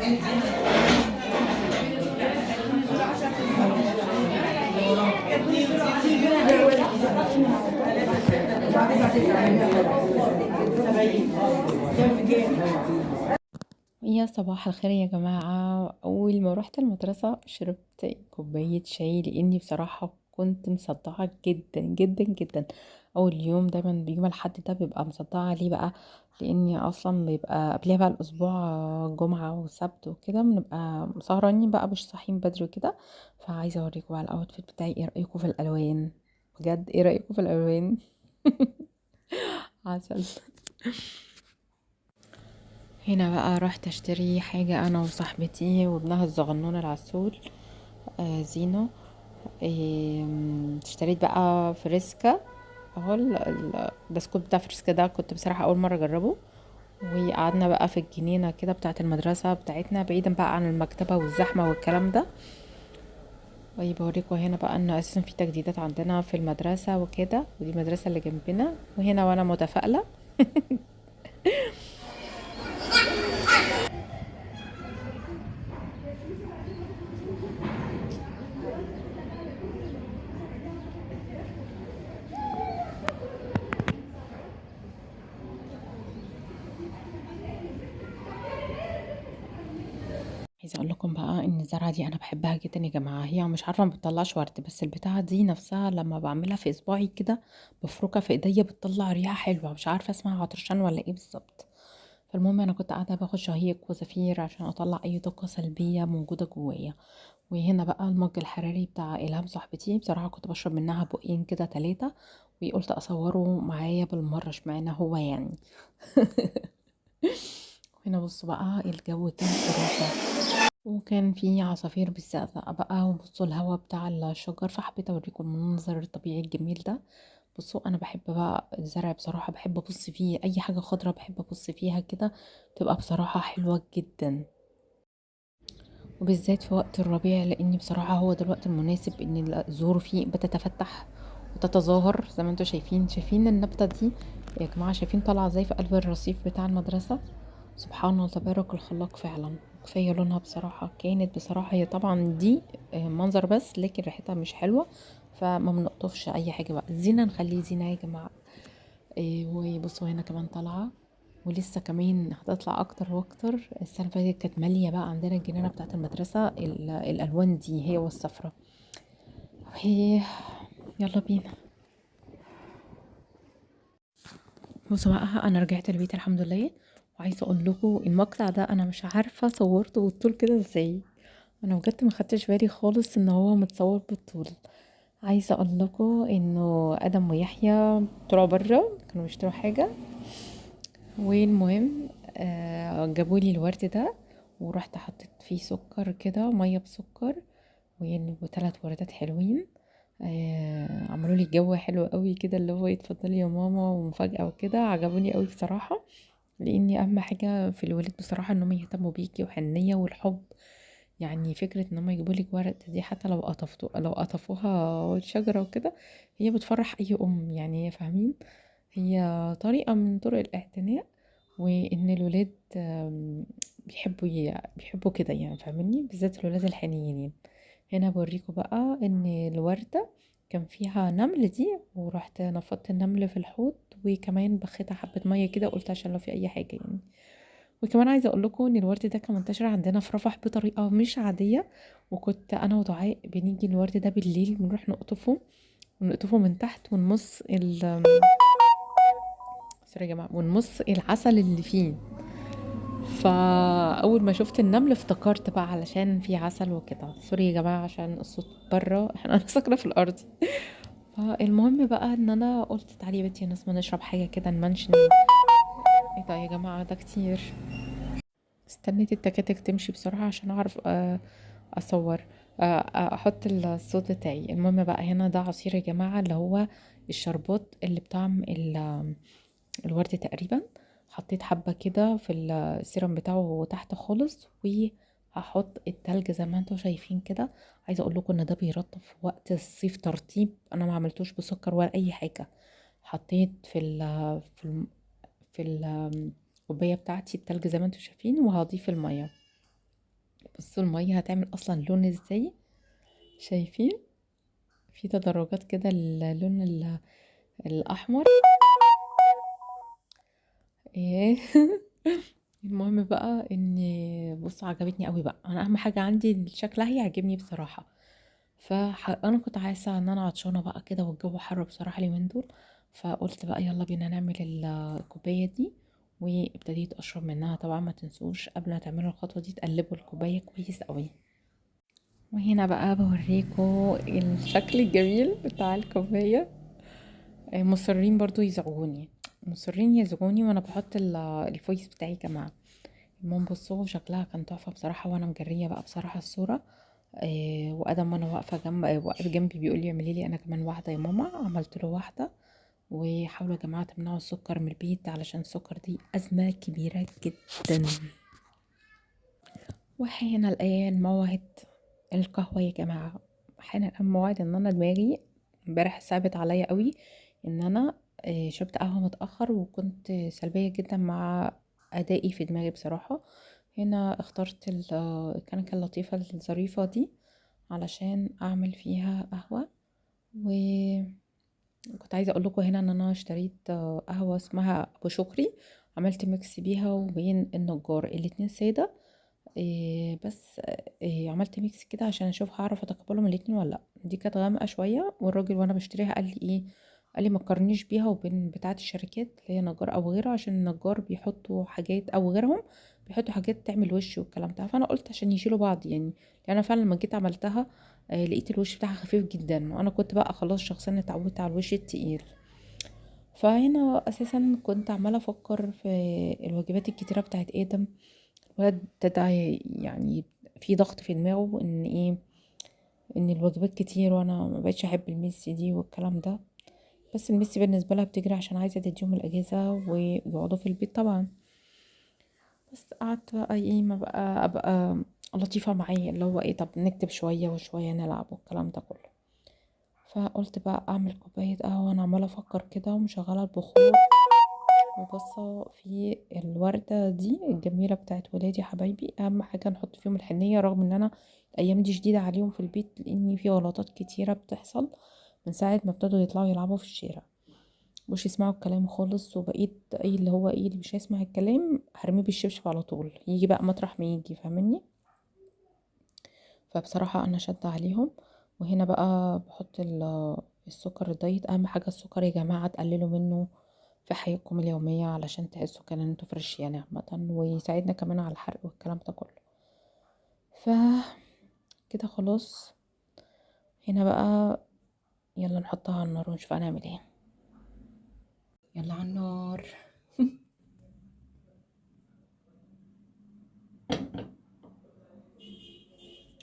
يا صباح الخير يا جماعة. أول ما روحت المدرسة شربت كوباية شاي، لأني بصراحة كنت مصدعة جدا جدا جدا. أول يوم دايما بيوم الحد ده بيبقى مصدعة ليه بقى؟ لأني أصلا بيبقى قبلها بقى الأسبوع جمعة وسبت وكده، بنبقى سهرانين بقى مش صاحيين بدري وكده. فعايزة أوريكم بقى ال outfit بتاعي. إيه رأيكم في الألوان؟ بجد إيه رأيكم في الألوان؟ عسل. هنا بقى رحت اشتري حاجة انا وصاحبتي وابنها الصغنون العسول، زينو. اشتريت بقى فريسكا اهو، البسكوت بتاع فريسكا ده كنت بصراحة اول مرة اجربه. وقعدنا بقى في الجنينة كده بتاعة المدرسة بتاعتنا، بعيدا بقى عن المكتبة والزحمة والكلام ده. وبوريكم هنا بقى انه اساسا في تجديدات عندنا في المدرسة وكده، ودي المدرسة اللي جنبنا. وهنا وانا متفائلة. عايزه اقول لكم بقى ان الزرعه دي انا بحبها جدا يا جماعة. هي مش عارفه ما بتطلعش ورد، بس البتاعه دي نفسها لما بعملها في اصبعي كده بفركها في ايديا بتطلع ريحه حلوة، مش عارفه اسمها عطرشان ولا ايه بالظبط. فالمهم انا كنت قاعدة باخد شهيق وزفير عشان اطلع اي طاقة سلبية موجودة جوايا. وهنا بقى المج الحراري بتاع الهام صاحبتي، بصراحة كنت بشرب منها بقين كده 3، وقلت اصوره معايا بالمرة اشمعنى هو يعني. هنا بصوا بقى الجو كان خرافه، وكان في عصافير بالزقزقه بقى، وبصوا الهوا بتاع الشجر. فحبيت اوريكم المنظر الطبيعي الجميل ده. بصوا انا بحب بقى الزرع بصراحة، بحب ابص فيه، اي حاجة خضرة بحب ابص فيها كده، بتبقى بصراحة حلوة جدا، وبالذات في وقت الربيع، لان بصراحة هو ده الوقت المناسب ان الزهور فيه بتتفتح وتتظاهر زي ما انتم شايفين. شايفين النبتة دي يا جماعة؟ شايفين طالعه ازاي في قلب الرصيف بتاع المدرسة؟ سبحان الله تبارك الخلاق فعلا. كفاية لونها بصراحة، كانت بصراحة هي طبعا دي منظر بس، لكن ريحتها مش حلوة، فما بنقطفش اي حاجة بقى. زينة نخليه زينة يا جماعة. وبصوا هنا كمان طالعه، ولسه كمان هتطلع اكتر واكتر. السنة اللي فاتت كانت ماليه بقى عندنا الجنينة بتاعه المدرسة الالوان دي هي والصفرة. يلا بينا. بصوا بقى انا رجعت البيت الحمد لله، وعايزه اقول لكم المقطع ده انا مش عارفه صورته بالطول كده ازاي، انا بجد ما خدتش بالي خالص ان هو متصور بالطول. عايزه اقول لكم انه ادم ويحيى طلعوا بره كانوا بيشتروا حاجة، والمهم جابوا لي الورد ده، ورحت حطيت فيه سكر كده، مية بسكر، وثلاث وردات حلوين. عملوا لي جو حلو قوي كده، اللي هو اتفضلي يا ماما ومفاجاه وكده. عجبوني قوي بصراحة، لاني اهم حاجة في الولاد بصراحة انهم يهتموا بيكي وحنيه والحب. يعني فكرة ان هم يجيبوا لك ورد دي حتى لو قطفوها شجرة وكده، هي بتفرح اي ام، يعني فاهمين، هي طريقه من طرق الاعتناء، وان الولاد بيحبوا كده يعني، فاهميني، بالذات الولاد الحنينين. هنا بوريكم بقى ان الورده كان فيها نمل دي، ورحت نفضت النمل في الحوض، وكمان بخيتها حبه مية كده، قلت عشان لو في اي حاجة يعني. وكمان عايزه اقول لكم ان الورد ده كان منتشر عندنا في رفح بطريقة مش عادية، وكنت انا ودعاء بنيجي الورد ده بالليل بنروح نقطفه، ونقطفه من تحت ونمص ال سوري يا جماعة، ونمص العسل اللي فيه. فاول ما شفت النمل افتكرت بقى علشان في عسل وكده. سوري يا جماعة عشان الصوت بره، انا ساكنة في الارض. فالمهم بقى ان انا قلت تعالي يا بنتي يا ناس ما نشرب حاجة كده نمنشن. ايه ده يا جماعة ده كتير. استنيت التكاتك تمشي بسرعة عشان اعرف اصور، احط الصوت بتاعي. المهم بقى هنا ده عصير يا جماعة، اللي هو الشربات اللي بطعم الورد تقريبا. حطيت حبه كده في السيرم بتاعه تحت خالص، وهحط التلج زي ما انتم شايفين كده. عايزه اقول لكم ان ده بيرطب في وقت الصيف ترطيب، انا ما عملتوش بسكر ولا اي حاجة. حطيت في الكوباية بتاعتي التلج زي ما انتم شايفين، وهضيف المية. بصوا المية هتعمل اصلا لون ازاي، شايفين في تدرجات كده اللون الاحمر. ايه المهم بقى ان بصوا عجبتني قوي بقى. انا اهم حاجة عندي شكلها يعجبني بصراحة. فانا كنت عايزه ان انا عطشانة بقى كده والجو حر بصراحة اليومين دول، فقلت بقى يلا بينا نعمل الكوباية دي، وابتديت اشرب منها. طبعا ما تنسوش قبل ما تعملوا الخطوة دي تقلبوا الكوباية كويس قوي. وهنا بقى بوريكم الشكل الجميل بتاع الكوباية. مصرين برضو يزعجوني، مصرين يزعجوني وانا بحط ال voice بتاعي يا جماعة. المهم بصوا شكلها كان تحفة بصراحة، وانا مجريه بقى بصراحة الصورة. وادم وانا واقفة جنب، واقف جنبي بيقول لي اعملي لي انا كمان واحدة يا ماما، عملت له واحدة. وحاولوا يا جماعة تمنعوا السكر من البيت علشان السكر دي ازمة كبيرة جدا. وحين الان موعد القهوة يا جماعة، حين الان موعد ان انا دماغي امبارح صعبت عليا قوي ان انا شربت قهوة متاخر، وكنت سلبية جدا مع ادائي في دماغي بصراحة. هنا اخترت الكنكه اللطيفة الظريفة دي علشان اعمل فيها قهوة. وكنت عايزه اقول لكم هنا ان انا اشتريت قهوة اسمها ابو شكري، عملت mix بيها وبين النجار الاتنين ساده، بس عملت mix كده عشان اشوف هعرف اتقبلهم الاتنين ولا لا. دي كانت غامقه شوية، والراجل وانا بشتريها قال لي ايه، قال لي ما تقارنيش بيها وبين بتاعه الشركات اللي هي نجار او غيرها، عشان النجار بيحطوا حاجات او غيرهم بيحطوا حاجات تعمل وش والكلام ده. فانا قلت عشان يشيلوا بعض يعني، لان انا فعلا لما جيت عملتها لقيت الوش بتاعها خفيف جدا، وانا كنت بقى خلاص شخصيا اتعودت على الوش التقيل. فهنا اساسا كنت عماله افكر في الواجبات الكتيرة بتاعت ادم. الولد ابتدى يعني في ضغط في دماغه ان ايه، ان الواجبات كتير وانا ما بقتش احب الميسي دي والكلام ده. بس الميسي بالنسبة لها بتجري عشان عايزه تديهم الاجازة ويقعدوا في البيت طبعا. بس قعدت بقى ايه، ما بقى ابقى لطيفة معايا اللي هو ايه، طب نكتب شوية وشوية نلعب والكلام ده كله. فقلت بقى اعمل كوباية قهوة، وانا عماله افكر كده ومشغله البخور وبصه في الورده دي الجميلة بتاعت ولادي حبايبي. اهم حاجة نحط فيهم الحنيه، رغم ان انا الايام دي شديدة عليهم في البيت لان في غلطات كتيرة بتحصل من ساعة ما ابتدوا يطلعوا يلعبوا في الشارع، مش يسمعوا الكلام خالص. وبقيت ايه اللي هو ايه، اللي مش هيسمع الكلام هرميه بالشبشب على طول، يجي بقى مطرح ما يجي، فاهمني؟ فبصراحة انا شاده عليهم. وهنا بقى بحط السكر ال diet. اهم حاجة السكر يا جماعة تقللوا منه في حياتكم اليومية علشان تحسوا كان ان انتوا fresh يعني عامة، ويساعدنا كمان على الحرق والكلام ده كله. ف كده خلاص. هنا بقى يلا نحطها على النار ونشوف هنعمل ايه. يلا على النار.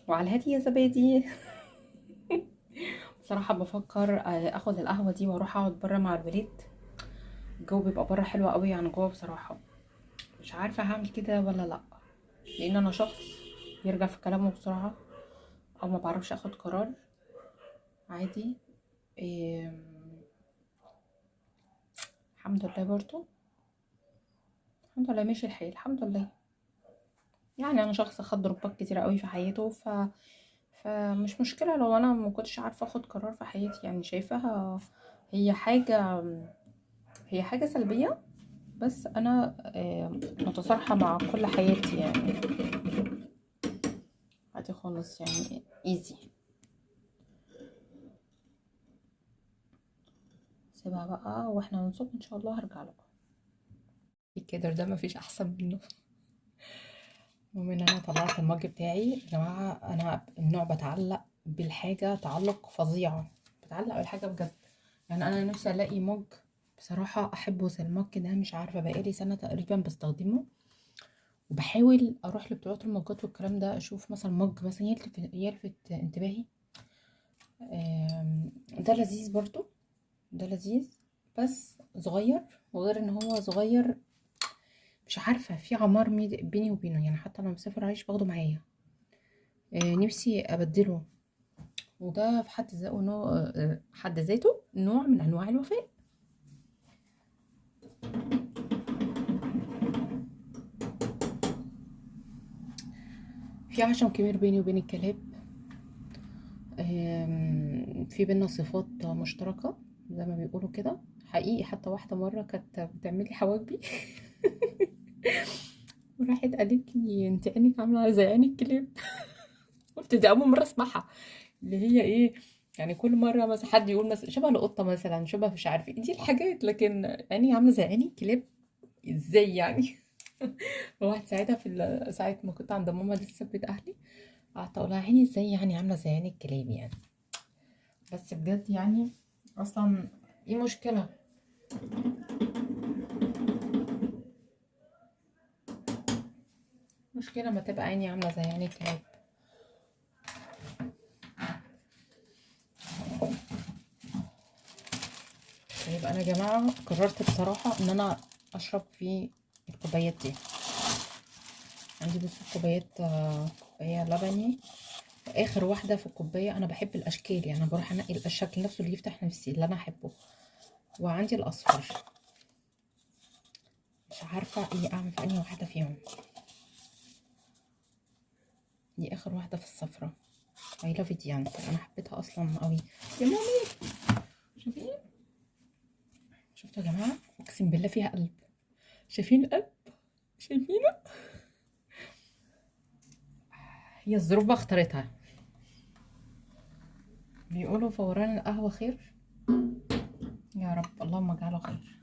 وعلى الهادي يا زبادي. بصراحة بفكر اخد القهوة دي واروح اقعد برا مع الولاد، الجو بيبقى برا حلو قوي عن جوه بصراحة. مش عارفة هعمل كده ولا لا، لان انا شخص بيرجع في كلامه بسرعة او ما بعرفش اخد قرار عادي. الحمد لله برضو، الحمد لله ماشي الحال الحمد لله. يعني انا شخص خد ضربات كتيرة قوي في حياته، فمش مشكلة لو انا ما كنتش عارفة اخد قرار في حياتي. يعني شايفاها هي حاجة سلبية، بس انا متصالحة مع كل حياتي يعني عادي خالص، يعني ايزي. سيبها بقى واحنا نصب ان شاء الله هرجع لكم. الكدر ده مفيش احسن منه. المهم ان انا طلعت المج بتاعي يا جماعة. انا النوع بتعلق بالحاجة تعلق فظيع، بتعلق بالحاجة بجد. يعني انا نفسي الاقي مج بصراحة احبه زي المج ده، مش عارفه بقالي سنة تقريبا بستخدمه، وبحاول اروح لبتوع المجات والكلام ده اشوف مثلا مج مثلا يلفت انتباهي. ده لذيذ برضو، ده لذيذ بس صغير، وغير ان هو صغير مش عارفه في عمار بيني وبينه، يعني حتى لما بسافر عايش باخده معايا. نفسي ابدله، وده في حد ذاته نوع، حد ذاته نوع من انواع الوفاء. في في عشم كبير بيني وبين الكلاب. في بينا صفات مشتركة زي ما بيقولوا كده حقيقي. حتى واحدة مرة كانت بتعملي حواجبي وراحت قالت لي انت عينك عاملة زي عين الكلاب. قلت دي أول مرة أسمعها، اللي هي ايه يعني؟ كل مرة مثلا حد يقول مثلا شبه القطة، مثلا شبه مش عارفة ايه دي الحاجات، لكن عيني عاملة زي عين الكلاب ازاي يعني؟ واحد ساعتها في ساعة ما كنت عند ماما لسه في بيت أهلي، قعدت أقولها عيني ازاي يعني عاملة زي عين الكلاب يعني؟ بس بجد يعني أصلا ايه مشكلة؟ مشكلة ما تبقى عيني عاملة زي عين الكلاب. طيب انا يا جماعة قررت بصراحة ان انا اشرب في الكوبايات دي. عندي بصوا كوبايات، كوباية لبني، اخر واحدة في الكوباية. انا بحب الاشكال يعني، انا بروح انقي الشكل نفسه اللي يفتح نفسي اللي انا احبه. وعندي الاصفر، مش عارفة ايه اعمل في انهي واحدة فيهم. دي اخر واحدة في الصفرة. I love it يعني، انا حبيتها اصلا قوي يا مامي. شوفي، شفتوا يا جماعة؟ اقسم بالله فيها قلب. شايفين القلب؟ شايفينه؟ هي الظروف بقى اختارتها. بيقولوا فوران القهوة خير، يا رب اللهم اجعله خير.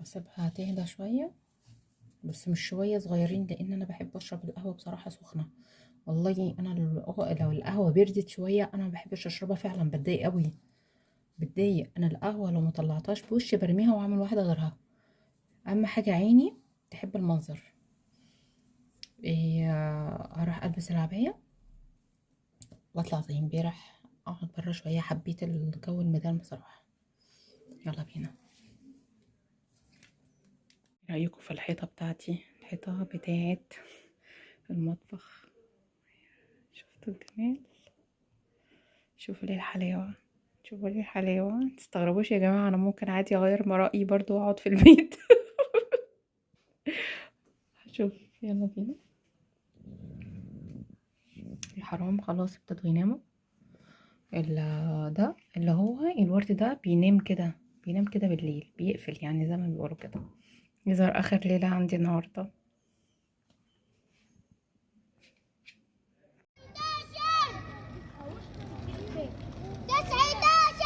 هسيبها تهدى شوية، بس مش شوية صغيرين، لان انا بحب اشرب القهوة بصراحة سخنة. والله انا لو القهوة بردت شوية انا ما بحبش اشربها فعلا، بتضايق قوي، بتضايق. انا القهوة لو ما طلعتهاش بوشي برميها واعمل واحدة غيرها. اهم حاجة عيني تحب المنظر. هروح البس العباية واطلع زي امبارح، اقعد بره شوية. حبيت الجو الميدان بصراحة. يلا بينا. رايكم في الحيطة بتاعتي؟ الحيطة بتاعت المطبخ، شفتوا الجمال؟ شوفوا ليه الحلاوة، شوفوا ليه الحلاوة. متستغربوش يا جماعة، انا ممكن عادي اغير مرائي برضو واقعد في البيت. هشوف. يلا بينا. يا حرام خلاص ابتدوا يناموا. ده اللي هو الورد ده بينام كده، بينام كده بالليل، بيقفل يعني زي ما بيقولوا كده. يظهر اخر ليلة عندي النهاردة. 19 20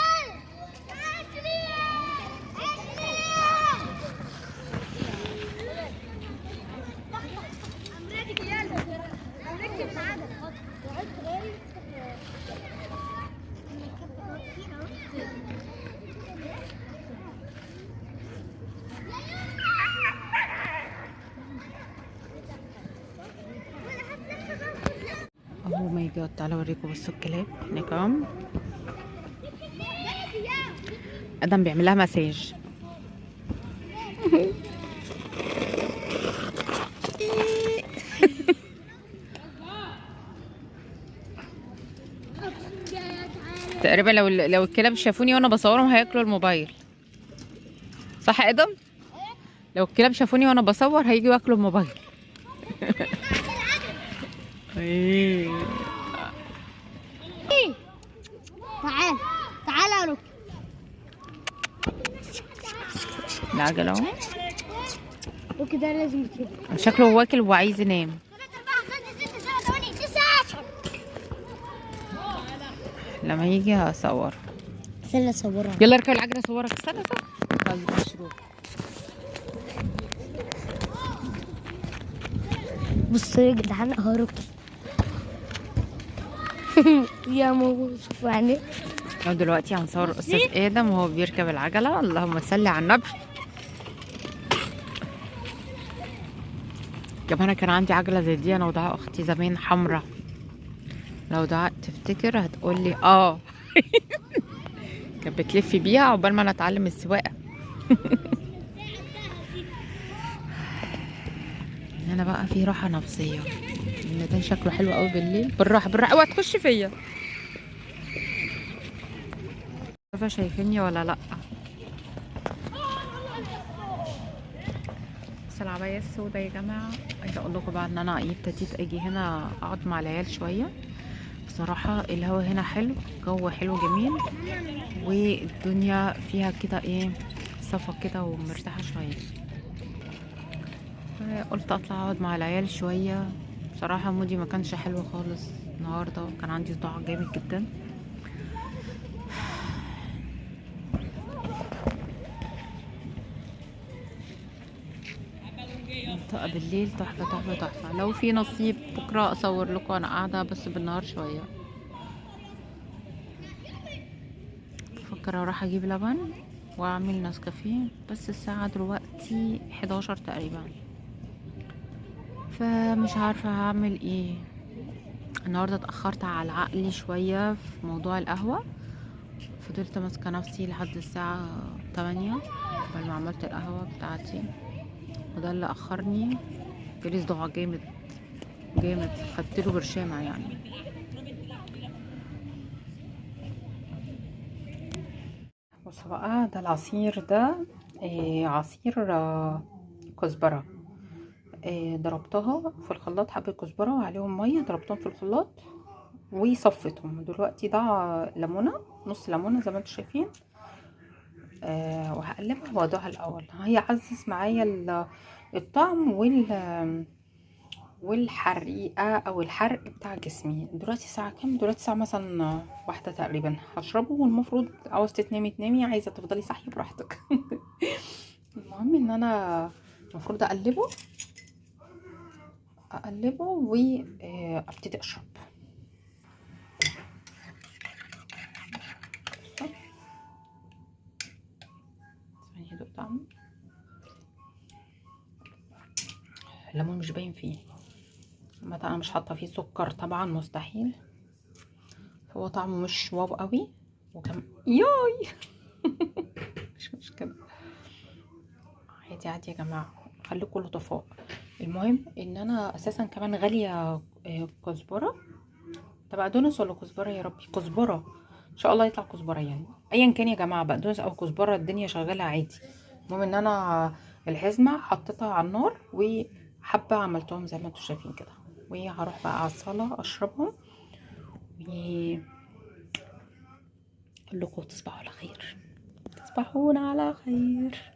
oh my God، تعالوا اوريكم بصوا الكلاب هناك اهم. ادم بيعمل لها مساج. تقريبا لو الكلاب شافوني وانا بصورهم هياكلوا الموبايل، صح يا ادم؟ لو الكلاب شافوني وانا بصور هيجوا ياكلوا الموبايل. ايه تعال تعال يا روكي. العجلة اهو. روكي ده لازم يتربى، شكله هو واكل وعايز ينام. 3 4 5 6 7 8 9 10. لما يجي هصور. استنى اصورها. يلا اركب العجلة اصورك. استنى استنى. طيب مشروب. بصوا يا جدعان اهو روكي. يا ماما شوفوا عينيه. دلوقتي هنصور الاستاذ ادم وهو بيركب العجلة. اللهم صل على النبي. كمان انا كان عندي عجله زي دي انا ودعاء اختي زمان، حمراء. لو دعاء تفتكر هتقول لي اه. كانت بتلف بيها عقبال ما انا اتعلم السواقة. انا بقى في راحة نفسية الميدان شكله حلو قوي بالليل. بالراحة بالراحة، اوعى تخش فيا. عارفه شايفيني ولا لا؟ بس العباية السوداء يا جماعة. عايزه اقول لكم بقى ان انا ابتديت اجي هنا اقعد مع العيال شوية. بصراحة الهوا هنا حلو، جو حلو جميل، والدنيا فيها كده ايه، صفا كده ومرتاحه شوية. قلت اطلع اقعد مع العيال شوية. بصراحة مودي ما كانش حلو خالص النهارده، كان عندي صداع جامد جدا. منطقة بالليل تحفة تحفة تحفة. لو في نصيب بكره اصور لكم انا قاعدة، بس بالنهار شوية. بفكر اروح اجيب لبن واعمل نسكافيه، بس الساعة دلوقتي 11 تقريبا، فمش عارفة هعمل ايه النهاردة. اتأخرت على عقلي شوية في موضوع القهوة، فضلت ماسكة نفسي لحد الساعة 8 قبل ما عملت القهوة بتاعتي، وده اللي أخرني. جالي صداع جامد جامد، خدت له برشامة يعني. بصوا بقى، ده العصير ده عصير كزبرة. ضربتها في الخلاط، حبة كزبرة وعليهم مية، ضربتهم في الخلاط وصفيتهم. دلوقتي ده ليمونة، نص ليمونة زي ما انتم شايفين. وهقلبها وادوها الاول، هيعزز معايا الطعم والحريقة او الحرق بتاع جسمي. دلوقتي الساعة كام؟ دلوقتي الساعة مثلا 1 تقريبا. هشربه، والمفروض عاوز تنامي تنامي، عايزة تفضلي صاحية براحتك. المهم ان انا المفروض اقلبه وابتدي اشرب. ثانية ادوق طعمه. الليمون مش باين فيه، ما انا مش حاطه فيه سكر طبعا، مستحيل. هو طعمه مش واو قوي، وكم ياي مش مشكلة، عادي عادي يا جماعة، خليكم لطفاء. المهم ان انا اساسا كمان غالية كزبره. طب بقدونس ولا كزبره؟ يا ربي كزبره، ان شاء الله يطلع كزبره يعني، ايا كان يا جماعة، بقدونس او كزبره الدنيا شغالة عادي. المهم ان انا الحزمة حطيتها على النار، وحبه عملتهم زي ما انتم شايفين كده، وهروح بقى على الصاله اشربهم، و اقول لكم تصبحوا على خير، تصبحون على خير.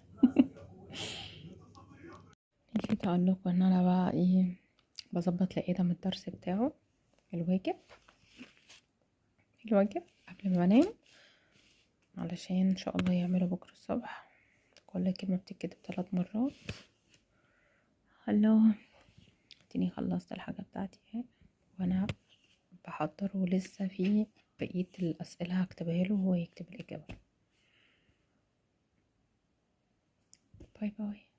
نسيت اقول لكم ان انا بقى ايه، بظبط لادم الدرس بتاعه، الواجب قبل ما انام، علشان ان شاء الله يعمله بكره الصبح. كل كلمة بتتكتب 3 مرات. هلو تاني، خلصت الحاجة بتاعتي وانا بحضره، ولسه في بقية الاسئلة هكتبها له وهو يكتب الاجابة. bye bye.